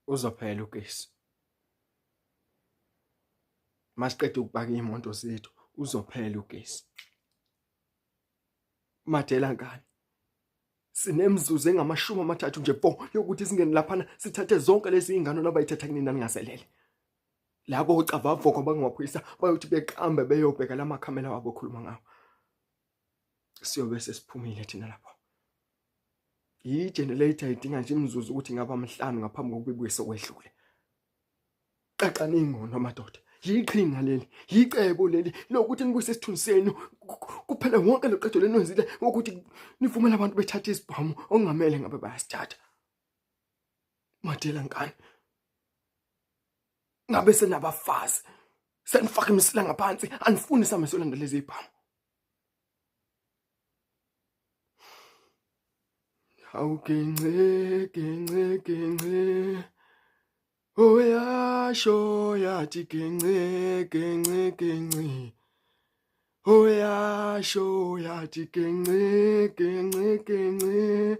Uzophela ugesi. Masiqeda ukupaka iy'moto zethu uzophela ugesi. Madela nkani. Sinemizuzu engamashumi amathathu nje po yokuthi singene laphana sithathe zonke lezi iy'ngane nabayithatha kunina ningazelele. Labo ocavavoko abangamaphoyisa bayothi beqambe beyobheka la makhamela wabo okhuluma ngawo. Siyobe sesiphumile thina lapho. I-generator idinga nje imizuzu ukuthi ingaba mhlanu ngaphambi kokuba ibuye sekwedlule. Qaqani ingqondo madoda. Yiqhinga leli, yicebo leli lokuthi nibuyise isithunzi senu kuphele wonke lo qedo lenwenzile ukuthi nivumele abantu bethathe isibhamu okungamele ngabe bayasithatha. Madela nkani. Ngabe senabafazi. Senifaka imisila ngaphansi anifuni same solandela lezi ibhamu. Hawu gence gence gence Oyasho yathi gence gence gence Oyasho yathi gence gence gence.